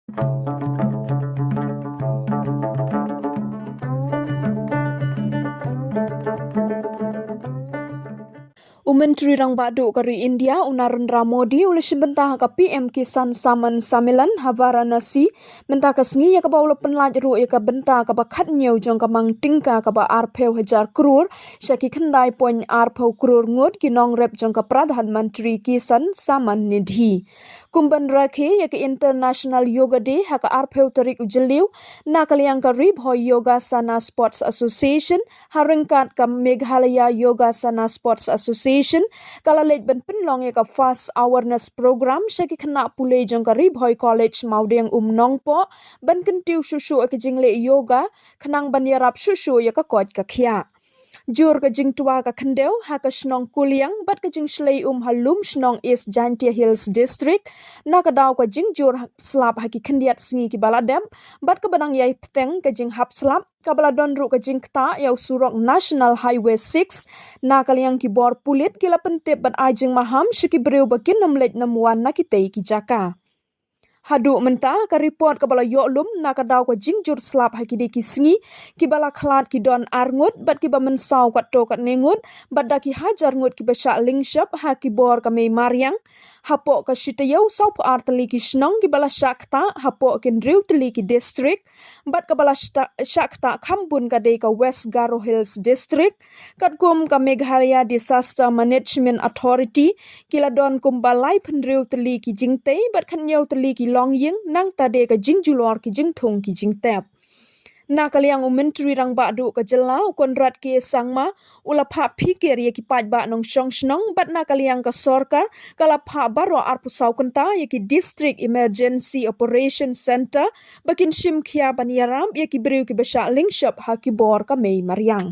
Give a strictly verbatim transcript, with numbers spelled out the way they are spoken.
U Myntri Rangbah Duh ka ri India, u Narendra Modi, u la shim bynta ha ka P M Kisan Samman Sammelan ha Varanasi mynta ka sngi, ïa kaba u la pynlait ruh ïa ka bynta kaba khathynñiew jong ka mang tyngka kaba arphew hajar klur sha ki khyndai point arphew klur ngut ki nongrep jong ka Pradhan Mantri Kisan Samman Nidhi. Kum ban rakhe ïa ka International Yoga Day ha ka arphew tarik u Jylliew, na ka liang ka Ri Bhoi Yogasana Sports Association ha ryngkat ka Meghalaya Yogasana Sports Association ka la leit ban pynlong ïa ka FAST Awareness Program sha ki khynnah pule jong ka Ri Bhoi College Mawdiangum Nongpoh, ban kyntiew shuh shuh ïa ka jingleh yoga khnang ban ïarap shuh shuh ïa ka koit ka khiah. Jur ka jingtwa ka khyndew ha ka shnong Kuliang bad ka jingshlei um ha Lumshnong, East Jaintia Hills District, na ka daw ka jingjur slap ha ki khyndiat sngi kiba la dep, bad kaba dang ïai bteng ka jinghap slap, kaba la don ruh ka jingktah ïa u surok National Highway six. Na ka liang ki bor pulit ki la pyntip bad ai jingmaham sha ki briew ba kin nym leit nym wan na kitei ki jaka. Haduh mynta ka report kaba la ïoh lum na ka daw ka jingjur slap ha kidei ki sngi kiba la khlad ki don ar ngut bad kiba mynsaw katto katne ngut, bad da ki hajar ngut kiba shah lyngshop ha ki bor ka mei mariang. Hapoh ka shi taïew sawphew ar tylli ki shnong kiba la shah ktah hapoh ki hynriew tylli ki district, bad kaba la shta-, shah ktah kham bun ka dei ka West Garo Hills District. Katkum ka Meghalaya Disaster Management Authority, ki la don kumba laiphew hynriew tylli ki jingtei bad khathynñiew tylli ki longïing, nangta de ka jingjulor ki jingthung ki jingtep. Na ka liang u Myntri Rangbah Duh ka jylla, u Conrad K Sangma, u la phah phikir ïa ki paidbah nongshong shnong, bad na ka liang ka sorkar ka la phah baroh arphew saw kynta ïa ki District Emergency Operation Centre ba kin shim khia ban ïarap ïa ki briew kiba shah lyngshop ha ki bor ka mei mariang.